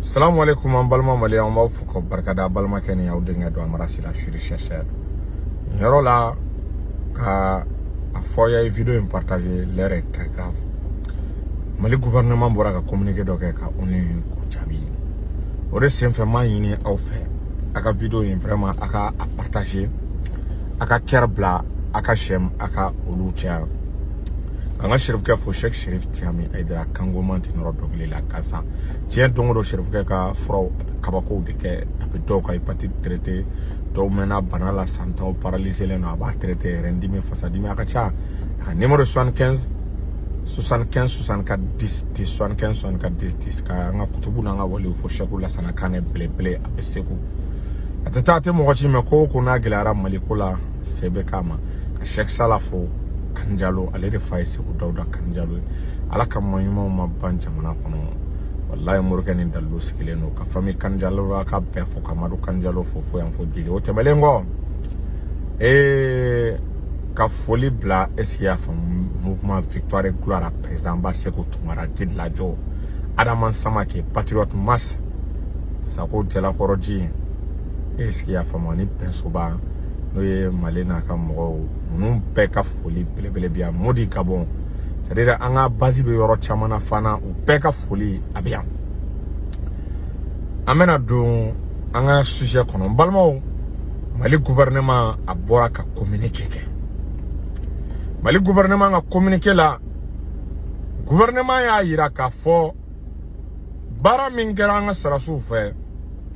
Salamu alaikum, an balima Mali, an b'aw fo ka barikada. Balimakɛ ni aw denkɛ don Amara Sila, suri chercheur. Nin yɔrɔ la, ka a fɔ aw ye, vidéo in partager, l'heure est très grave. Mali gouvernement bɔra ka communiqué dɔ kɛ ka ONU k'u jaabi. O de senfɛ, n b'a ɲini aw fɛ, a ka vidéo in vraiment, a ka a partager, a ka cœur bila, a ka j'aime, a ka olu caya. An ka Serifukɛ fo, Cheikh Cherif Tiami Aïdara, kanko man tɛ nɔrɔ dɔnkili la gansan. Diɲɛ don o don, Serifukɛ ka furaw a bɛ kabakow de kɛ. A bɛ dɔw ka hépatite traité, dɔw mɛnna bana la san 10, paralysé len don, a b'a traité, rein dimi, fasadimi, a ka ca. A ka numéro 75 75 64 10 10, 75 64 10 10. Ka an ka kutubu n'an ka waliw fo, Cheikh Lasana Kanɛ belebele, a bɛ Segu, a tɛ taa, a tɛ mɔgɔ ci mɛ ko o ko n'a gɛlɛyara Mali ko la, se bɛ k'a ma. Ka Cheikh Sala fo Kanjalo, ale de fa ye Segu Dawuda Kanjalo ye. Ala ka maa ɲumanw ma ban jamana kɔnɔ. Walayi, morikɛ ni dalilu sigilen don ka famille Kanjalo ka bɛɛ fo, ka Madu Kanjalo fo fo yan fo jeli. O tɛmɛlen kɔ, ka foli bila, est ce que y'a faamu, mouvement Victoire et Gloire président ba Segu Tunkara Jidilajɔ, Adama Samake, patriote masse Sako Jalakɔrɔji, est ce que y'a faamu, ani Bɛnsoba, n'o ye Mali n'a ka mɔgɔw ninnu bɛɛ ka foli belebele bi yan. Modi Gabon, c'est à dire an ka base bɛ yɔrɔ caman na fana, u bɛɛ ka foli a bɛ yan. An bɛna don an ka sujet kɔnɔ. N balimaw, Mali gouvernement a bɔra ka communiqué kɛ. Mali gouvernement ka communiqué la, gouvernement y'a yira k'a fɔ baara min kɛra an ka sarasiw fɛ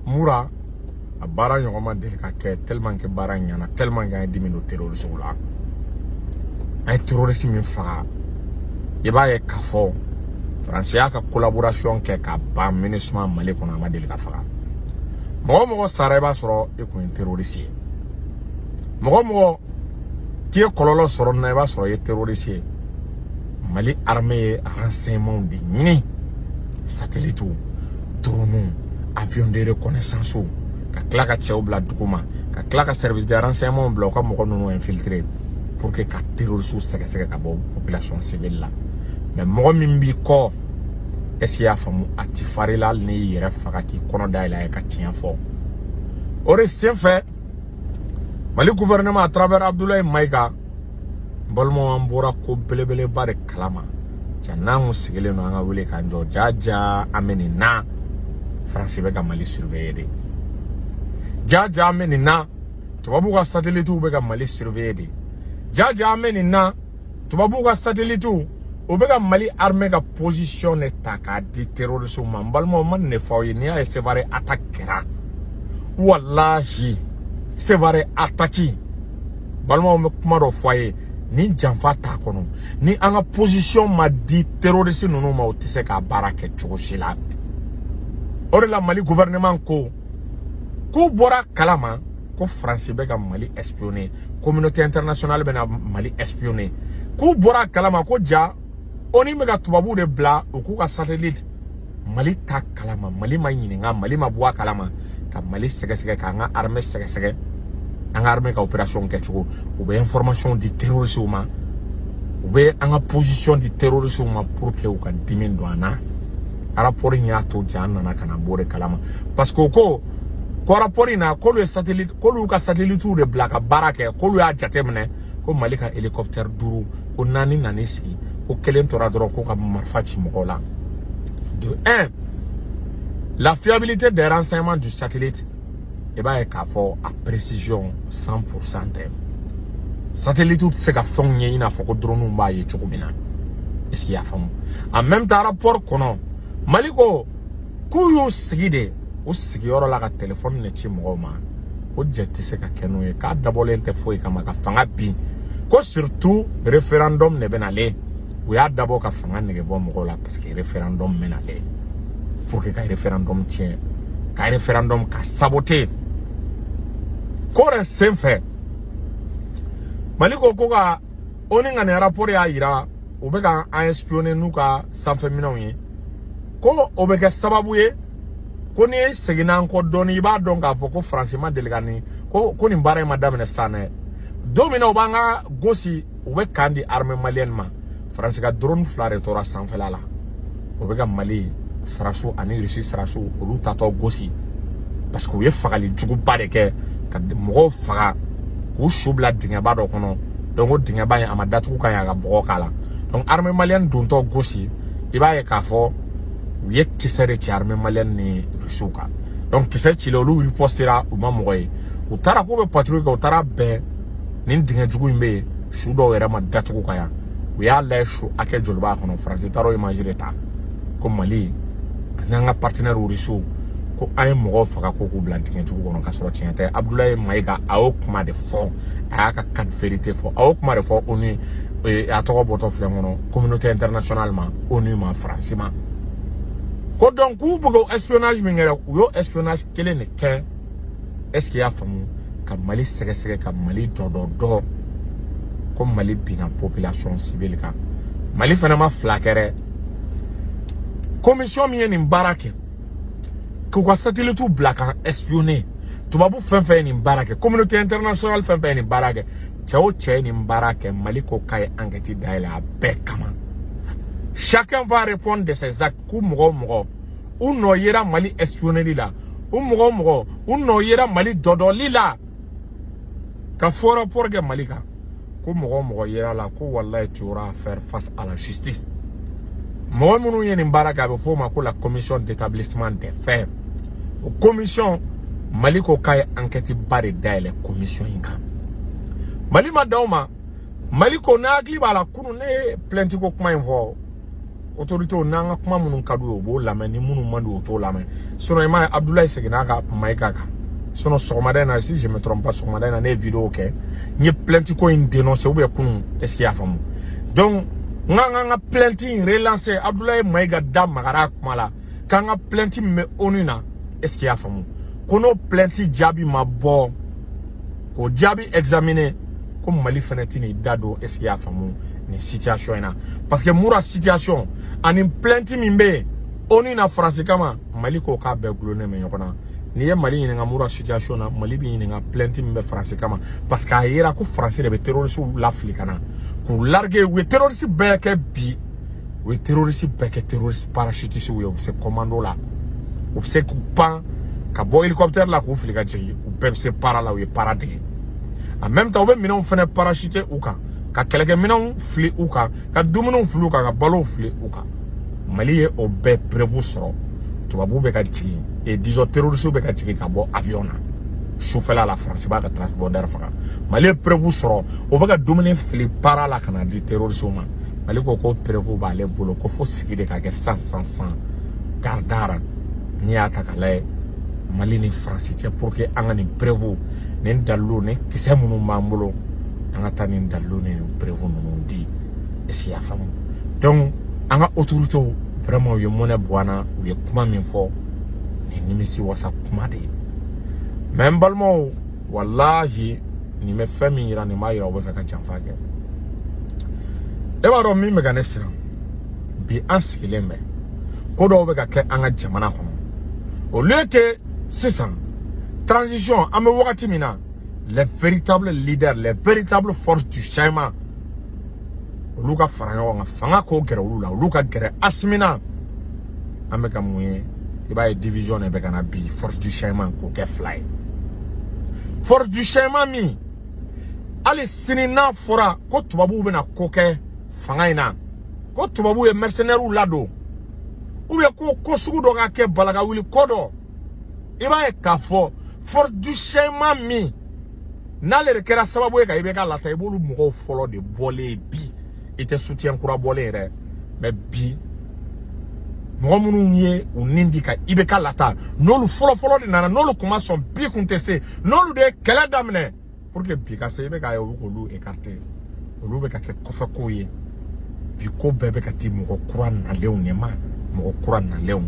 Mura, a baara ɲɔgɔn ma deli ka kɛ, tellement que baara ɲɛna, tellement que an ye dimi don terroriste la. An ye terroriste min faga, i b'a ye k'a fɔ Faransi y'a ka collaboration kɛ ka ban MINUSMA Mali kɔnɔ, a ma deli ka faga. Mɔgɔ o mɔgɔ sara, i b'a sɔrɔ i kun ye terroriste ye. Mɔgɔ o mɔgɔ k'i ye kɔlɔlɔ sɔrɔ nin na, i b'a sɔrɔ i ye terroriste ye. Mali armée ye renseignement de ɲini, satellite, drone, avion de reconnaissance, ka tila ka cɛw bila dugu ma, ka tila ka service de renseignement bila u ka mɔgɔ ninnu infiltrer pour que ka terroriste sɛgɛsɛgɛ ka bɔ population civile la. Mais mɔgɔ min b'i kɔ, est ce que i y'a faamu, a ti fari la, hali n'i y'i yɛrɛ faga k'i kɔnɔ dayɛlɛ a ye ka tiɲɛ fɔ. O de senfɛ, Mali gouvernement à travers Abdoulaye Maïga, n balimaw, an bɔra ko belebeleba de kalama. Ja n'an kun sigilen don, an ka wele k'an jɔ. Ja ja, an bɛ nin na, Faransi bɛ ka Mali surveiller de. Ja ja, an bɛ nin na, tubabuw ka satellitew bɛ ka Mali surveiller de. Ja ja, an bɛ nin na, tubabuw ka satellitew, o bɛ ka Mali armée ka position de ta k'a di terroristes ma. N balimaw, n ma nin de fɔ aw ye. N'i y'a ye Sévaré attaque kɛra, walahi, Sévaré attaque, balimaw, n bɛ kuma dɔ fɔ a ye, ni janfa t'a kɔnɔ, ni an ka position ma di terroriste ninnu ma, u tɛ se k'a baara kɛ cogo si la. O de la, Mali gouvernement ko k'u bɔra kalama ko Faransi bɛ ka Mali espionner, communauté internationale bɛ na Mali espionner, k'u bɔra kalama ko ja ONU bɛ ka tubabuw de bila u k'u ka satellite. Mali t'a kalama, Mali ma ɲininka, Mali ma bɔ a kalama ka Mali sɛgɛsɛgɛ, k'an ka armée sɛgɛsɛgɛ, an ka armée ka opération kɛcogo. U bɛ information di terroristes ma, u bɛ an ka position di terroristes ma pour que u ka dimi don an na. Rapport in y'a to ja an nana ka na bɔ o de kalama, parce que u ko ko rapport in na, k'olu ye satellite, k'olu ka satellite de bila ka baara kɛ, k'olu y'a jateminɛ ko Mali ka hélicoptère duuru, ko naani nan'i sigi, ko kelen tora dɔrɔn ko ka marifa ci mɔgɔw la. De un, la fiabilité des renseignements du satellite, i b'a ye k'a fɔ a précision 100% tɛ. Satellite tɛ se ka fɛnw ye i n'a fɔ ko drone b'a ye cogo min na. Est ce que i y'a faamu? En même temps, rapport kɔnɔ, Mali ko k'u y'u sigi de u sigiyɔrɔ la ka téléphone de ci mɔgɔw ma, ko jɛ tɛ se ka kɛ n'o ye, k'a dabɔlen tɛ foyi kama ka fanga bin, ko surtout référendum de bɛ nalen. U y'a dabɔ ka fanga nege bɔ mɔgɔw la parce que référendum bɛ nalen, pour que ka référendum tiɲɛ, ka référendum ka saboter. Ko yɛrɛ sen fɛ, Mali ko ko ka ONU ka nin rapport y'a yira u bɛ ka an espionner n'u ka sanfɛminɛnw ye, ko o bɛ kɛ sababu ye ko n'i seginna an kɔ dɔɔni, i b'a dɔn k'a fɔ ko Faransi ma deli ka nin ko, ko nin baara in ma daminɛ sisan dɛ. Don min na u b'an ka gosi, u bɛ kan di armée malienne ma, Faransi ka drone fila de tora sanfɛla la, o bɛ ka Mali sɔrɔdasiw ani Russie sɔrɔdasiw, olu tatɔ gosi, parce que u ye fagali juguba de kɛ ka mɔgɔw faga k'u su bila dingɛba dɔ kɔnɔ. Donc o dingɛba in, a ma datugu ka ɲɛ, a ka bɔgɔ k'a la. Donc armée malienne dontɔ gosi, i b'a ye k'a fɔ u ye kisɛ de ci armée malienne ni Russiw kan. Donc kisɛ cilen, olu ripostera, u ma mɔgɔ ye. U taara k'u bɛ patrouille kɛ, u taara bɛn nin dingɛ jugu in bɛ yen, su dɔw yɛrɛ ma datugu ka yan. U y'a lajɛ, su hakɛ joli b'a kɔnɔ. Faransi taara o image de ta ko Mali ani an ka partenaire Russiw, ko an ye mɔgɔw faga ko k'u bila dingɛ jugu kɔnɔ, ka sɔrɔ tiɲɛ tɛ. Abdoulaye Maïga, a y'o kuma de fɔ, a y'a ka quatre vérité fɔ, a y'o kuma de fɔ ONU, a tɔgɔ bɔtɔ filɛ kɔnɔ, communauté internationale ma, ONU ma, Faransi ma, ko donc k'u bɛ k'o espionnage min kɛ, u y'o espionnage kelen de kɛ. Est ce que i y'a faamu? Ka Mali sɛgɛsɛgɛ, ka Mali dɔdɔ dɔ ko Mali binna population civile kan. Mali fana ma fila kɛ dɛ. Commission min ye nin baara kɛ, k'u ka satellite bila kan espionner, tubabu fɛn fɛn ye nin baara kɛ, communauté internationale fɛn fɛn ye nin baara kɛ, cɛ o cɛ ye nin baara kɛ, Mali ko k'a ye enquête dayɛlɛ a bɛɛ kama. Chacun va répondre de ses actes. K'u mɔgɔ o mɔgɔ u nɔ yera Mali espionneli la, u mɔgɔ o mɔgɔ u nɔ yera Mali dɔdɔli la, ka faux rapport kɛ Mali kan, ko mɔgɔ o mɔgɔ yera la, ko walayi, tu auras à faire face à la justice. Mɔgɔ minnu ye nin baara kɛ, a bɛ f'o ma ko la commission d'établissement des faits. O commission, Mali ko k'a ye enquête ba de dayɛlɛ commission in kan. Mali ma d'aw ma. Mali ko n'a hakili b'a la, kunun ne ye plainte ko kuma in fɔ. Autorités n'an ka kuma minnu ka d'u ye, u b'o lamɛn, ni minnu man d'u ye, u t'o lamɛn. Sinon i m'a ye, Abdoulaye seginna ka Maïga kan. Sinon sɔgɔmada in na, si je me trompe pas, sɔgɔmada in na ne ye vidéo kɛ, n ye plainte ko in dénoncer, ou bien kunun, est ce que i y'a faamu? Donc n ka plainte in relancer. Abdoulaye Maïga da magara a kuma la k'an ka plainte min bɛ ONU na, est ce que i y'a faamu, ko n'o plainte jaabi ma bɔ, k'o jaabi examiner, ko Mali fɛnɛ tɛn'i da don, est ce que i y'a faamu, nin situation in na, parce que Moura situation ani plainte min bɛ yen ONU na Faransi kama, Mali ko k'a bɛɛ gulonnen bɛ ɲɔgɔn na. N'i ye Mali ɲininka Moura situation na, Mali b'i ɲininka plainte min bɛ Faransi kama, parce que a yera ko Faransi de bɛ terroriste lafili ka na k'u larguer. U ye terroriste bɛɛ kɛ bi, u ye terroriste bɛɛ kɛ terroriste parachutiste ye. U bɛ se commando la, u bɛ se k'u pan ka bɔ hélicoptère la k'u fili ka jigin, u bɛɛ bɛ se para la, u ye para dege. En même temps, u bɛ minɛnw fɛnɛ parachuter u kan, ka kɛlɛkɛminɛnw fili u kan, ka dumuniw fili u kan, ka balow fili u kan. Mali ye o bɛɛ preuve sɔrɔ. Tubabuw bɛ ka jigin et disons terroristes bɛ ka jigin ka bɔ avion na sufɛla la, Faransi b'a ka transpondeur faga. Mali ye preuve sɔrɔ, o bɛ ka dumuni fili para la ka na di terroristes ma. Mali ko ko preuve b'ale bolo, ko fo sigi de ka kɛ san san san gardara. N'i y'a ta k'a lajɛ, Mali ni Faransi cɛ, pour que an ka nin preuve, nin dalilu, nin kisɛ minnu b'an bolo, an ka taa nin dalilu ni nin preuve ninnu di. Est ce que i y'a faamu? Donc an ka autorités, vraiment, u ye mɔnɛ bɔ an na. U ye kuma min fɔ nin, nimisi wasa kuma de ye. Mais n balimaw, walahi, nin bɛ fɛn min yira, nin b'a yira u bɛ fɛ ka janfa kɛ. E b'a dɔn min bɛ ka ne siran bi, an sigilen bɛ, ko dɔw bɛ ka kɛ an ka jamana kɔnɔ. Au lieu que sisan transition, an bɛ wagati min na, les véritables leaders, les véritables forces du changement, olu ka fara ɲɔgɔn kan, fanga k'o gɛrɛ olu la, olu ka gɛrɛ Assimi na. An bɛ ka mun ye? I b'a ye, division de bɛ ka na bi. Force du changement k'o kɛ fila ye. Force du changement min, hali sini n'a fɔra ko tubabuw bɛna ko kɛ fanga in na, ko tubabuw ye mercenaires ladon, ou bien ko ko sugu dɔ ka kɛ, bala ka wuli ko dɔ, i b'a ye k'a fɔ force du changement min n'ale de kɛra sababu ye ka IBK lata, i b'olu mɔgɔw fɔlɔ de bɔlen ye bi. I tɛ soutien kura bɔlen yɛrɛ, mais bi mɔgɔ minnu ye u nin di ka IBK lata, n'olu fɔlɔ fɔlɔ de nana, n'olu kun ma sɔn, bi kun tɛ se. N'olu de ye kɛlɛ daminɛ pour que bi ka se, i bɛ k'a ye olu k'olu écarter, olu bɛ ka kɛ kɔfɛ kow ye bi. Ko bɛɛ bɛ ka di mɔgɔ kura nalenw de ma, mɔgɔ kura nalenw.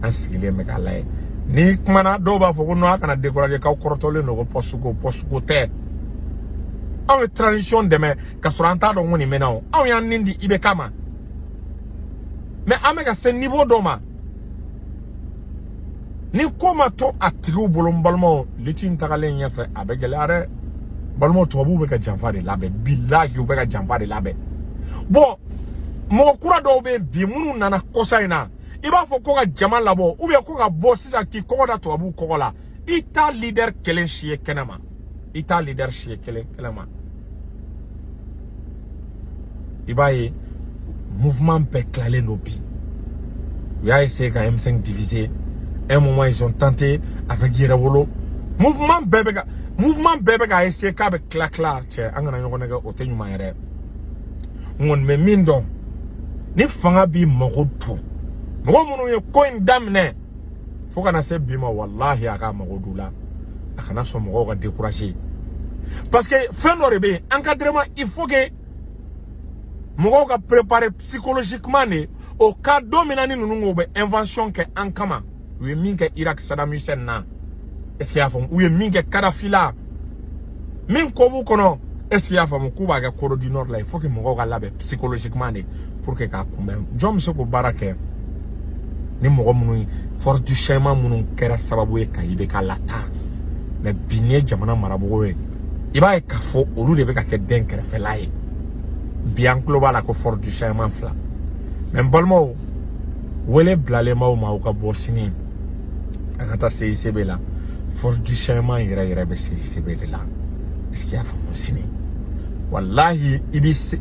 An sigilen bɛ k'a lajɛ. Ni kumana, dɔw b'a fɔ ko non, a kana décourager, k'aw kɔrɔtɔlen don, ko poste ko, poste ko tɛ. Anw ye transition dɛmɛ ka sɔrɔ an t'a dɔn ko nin mɛnna o. Anw y'an nin di IBK ma, mais an bɛ ka se niveau dɔ ma, ni ko ma to a tigiw bolo, n balimaw, lutte in tagalen ɲɛfɛ, a bɛ gɛlɛya dɛ. Balimaw, tubabuw bɛ ka janfa de labɛn. Bilahi, u bɛ ka janfa de labɛn. Bon, mɔgɔ kura dɔw bɛ yen bi minnu nana kɔsa in na, I b'a fɔ ko ka jama labɔ ou bien ko ka bɔ sisan k'i kɔgɔ da tubabuw kɔgɔ la, i t'a leader kelen si ye kɛnɛ ma, i t'a leader si ye kelen kɛnɛ ma. I b'a ye, mouvement bɛɛ tilalen don bi. U y'a essayé ka M5 diviser. Un moment, ils ont tenté avec Yɛrɛwolo. Mouvement bɛɛ bɛ ka essayer k'a bɛ tila tila. Cɛ, an kana ɲɔgɔn nɛgɛ, o tɛ ɲuman yɛrɛ. N kɔni bɛ min dɔn, ni fanga b'i mago dɔn, mɔgɔ minnu ye ko in daminɛ fo kana se bi ma, walahi, a k'a mago d'u la. A kana sɔn mɔgɔw ka décourager, parce que fɛn dɔ de bɛ yen, encadrement, il faut que mɔgɔw ka préparer psychologiquement de o cas. Don min na ni ninnu ko bɛ invention kɛ an kama, u ye min kɛ Irak, Saddam Hussein na, est ce que i y'a faamu? U ye min kɛ Kadhafi la, min ko b'u kɔnɔ, est ce que i y'a faamu, k'u b'a kɛ Corée du Nord la, il faut que mɔgɔw ka labɛn psychologiquement de pour que k'a kunbɛn. Jɔn bɛ se k'o baara kɛ? Ni mɔgɔ minnu, force du changement minnu kɛra sababu ye ka IBK lataa, mais bi n'i ye jamana marabagaw ye, i b'a ye k'a fɔ olu de bɛ ka kɛ den kɛrɛfɛla ye. Bi an tulo b'a la ko force du changement fila. Mais n balimaw, wele bilalen b'aw ma, aw ka bɔ sini, an ka taa CICB la. Force du changement yɛrɛ yɛrɛ bɛ CICB de la. Est ce que i y'a faamu? Sini, walahi, i bɛ se,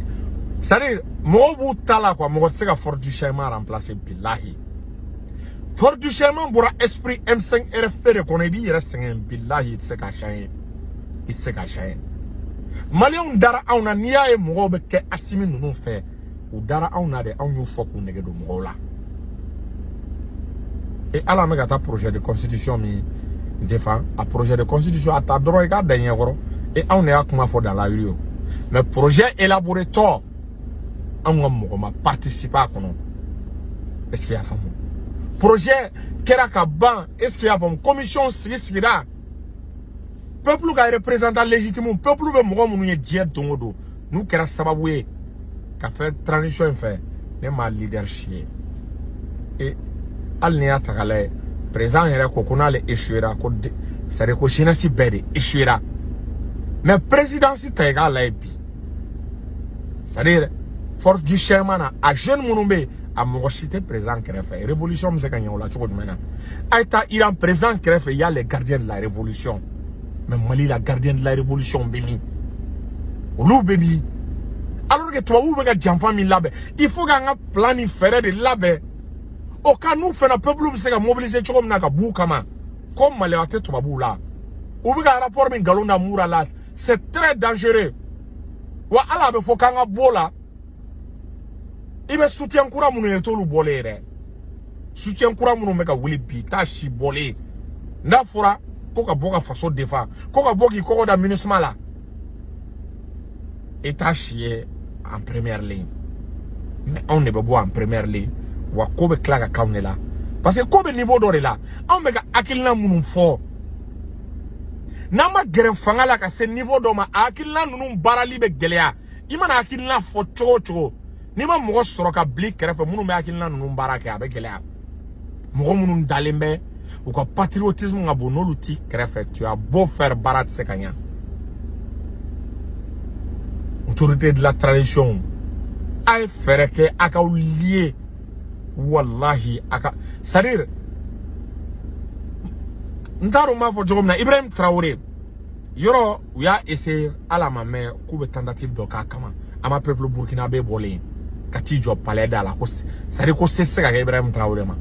c'est à dire mɔgɔw b'u ta la quoi, mɔgɔ tɛ se ka force du changement remplacer. Bilahi, force du changement bɔra esprit M5 RFP de kɔnɔ. I b'i yɛrɛ sɛgɛn, bilahi, i tɛ se k'a changer, i tɛ se k'a changer. Maliyɛnw dara anw na. N'i y'a ye mɔgɔw bɛ kɛ Asimi ninnu fɛ, u dara anw na de. Anw y'u fɔ k'u nɛgɛ don mɔgɔw la. E ala, an bɛ ka taa projet de constitution min défend, a projet de constitution, a ta dɔrɔn i k'a da ɲɛkɔrɔ. E, anw de y'a kuma fɔ dans la rue o, mais projet élaboré tɔ, anw ka mɔgɔ ma participer a kɔnɔ. Est ce que i y'a faamu? Projet kɛra ka ban, est ce que i y'a faamu? Commission sigi sigira, peuple ka représentant légitime, peuple bɛ mɔgɔ minnu ye diɲɛ don o don, n'u kɛra sababu ye ka fɛn transition in fɛ, ne ma leader si ye. E, hali n'i y'a ta k'a lajɛ, président yɛrɛ ko ko n'ale échouera, ko c'est à dire ko jeunesse bɛɛ de échouera. Mais présidence ta, i k'a lajɛ bi, c'est à dire force du changement na, a jeune minnu bɛ yen, a mɔgɔ si tɛ président kɛrɛfɛ. Révolution bɛ se ka ɲɛ o la cogo jumɛn na? A ye taa Iran, président kɛrɛfɛ, il y a les gardiens de la révolution. Mais Mali la, gardien de la révolution bɛ min? Olu bɛ min? Alors que tubabuw bɛ ka janfa min labɛn, il faut k'an ka plan ni fɛɛrɛ de labɛn o ka n'u fana peuple bɛ se ka mobiliser cogo min na ka b'u kama ko maloya tɛ tubabuw la. U bɛ ka rapport min nkalon da Mura la, c'est très dangereux. Wa hali a bɛ fɔ k'an ka bɔ o la, i bɛ soutien kura minnu ye, t'olu bɔlen yɛrɛ. Soutien kura minnu bɛ ka wuli bi, t'a si bɔlen. N'a fɔra ko ka bɔ ka faso défend, ko ka bɔ k'i kɔgɔ da MINUSMA la, i t'a si ye en première ligne. Mais anw de bɛ bɔ en première ligne. Wa ko bɛ tila ka k'anw de la, parce que ko bɛ niveau dɔ de la. Anw bɛ ka hakilina minnu fɔ, n'an ma gɛrɛ fanga la ka se niveau dɔ ma, a hakilina ninnu baarali bɛ gɛlɛya. I mana hakilina fɔ cogo o cogo, n'i ma mɔgɔ sɔrɔ ka bila i kɛrɛfɛ minnu bɛ hakilina ninnu baara kɛ, a bɛ gɛlɛya. Mɔgɔ minnu dalen bɛ u ka patriotisme ka bon, n'olu t'i kɛrɛfɛ, tu as beau faire, baara tɛ se ka ɲa. Autorité de la transition, a ye fɛɛrɛ kɛ a k'aw lié. Wallahi, a ka, c'est à dire, n t'a dɔn n b'a fɔ cogo min na. Ibrahim Traoré yɔrɔ, u y'a essayé, hali a ma mɛn k'u bɛ tentative dɔ k'a kama. An ma peuple burkinabé bɔlen ka t'i jɔ palais da la ko, c'est à dire ko se tɛ se ka kɛ Ibrahim Traoré ma.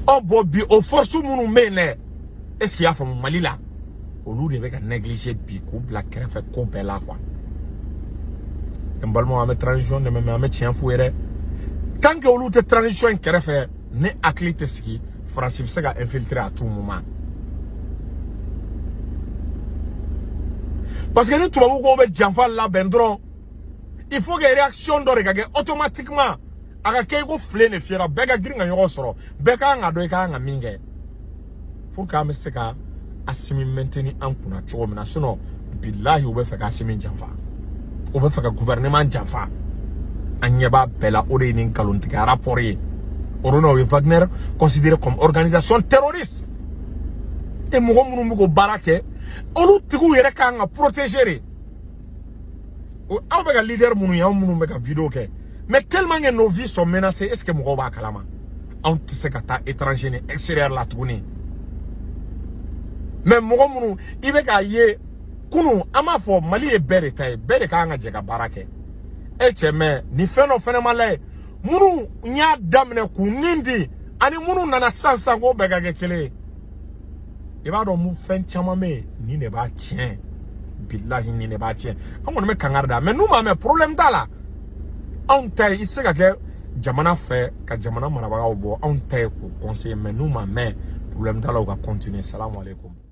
Ɔ bon, bi o force minnu bɛ yen dɛ, est ce que i y'a faamu? Mali la, olu de bɛ ka négliger bi k'u bila kɛrɛfɛ ko bɛɛ la quoi. N balimaw, an bɛ transition dɛmɛ, mais an bɛ tiɲɛ f'u ye dɛ. Tant que olu tɛ transition in kɛrɛfɛ, ne hakili tɛ sigi. Faransi bɛ se ka infiltrer à tout moment, parce que ni tubabu ko bɛ janfa labɛn dɔrɔn, il faut que réaction dɔ de ka kɛ automatiquement. A ka kɛ i ko filen de fiyɛra, bɛɛ ka girin ka ɲɔgɔn sɔrɔ, bɛɛ ka kan ka dɔn i ka kan ka min kɛ pour que an bɛ se ka Asimi maintenir an kunna cogo min na. Sinon, bilahi, u bɛ fɛ ka Asimi janfa, u bɛ fɛ ka gouvernement janfa. An ɲɛ b'a bɛɛ la. O de ye nin nkalontigɛ rapport ye. O don na, u ye Wagner considéré comme organisation terroriste. E, mɔgɔ minnu bɛ k'o baara kɛ, olu tigiw yɛrɛ kan ka protéger de. Aw bɛ ka leader minnu ye, anw minnu bɛ ka vidéo kɛ, mais tellement que nos vies sont menacées, est ce que mɔgɔw b'a kalama? Anw tɛ se ka taa étranger ni extérieur la tuguni. Mais mɔgɔ minnu i bɛ k'a ye kunun, an b'a fɔ Mali ye bɛɛ de ta ye, bɛɛ de kan ka jɛ ka baara kɛ. E cɛ, mɛ nin fɛn dɔ fɛnɛ ma lajɛ, minnu y'a daminɛ k'u nin di ani minnu nana sisan sisan, k'o bɛɛ ka kɛ kelen ye. I b'a dɔn mun, fɛn caman bɛ yen, nin de b'a tiɲɛ. Bilahi, nin de b'a tiɲɛ. An kɔni bɛ kangari da, mais n'u m'a mɛn, problème t'a la. Anw ta ye, i tɛ se ka kɛ jamana fɛ ka jamana marabagaw bɔ. Anw ta ye k'u conseiller, mais n'u m'a mɛn, problème t'a la, u ka continuer. Salamu aleykum.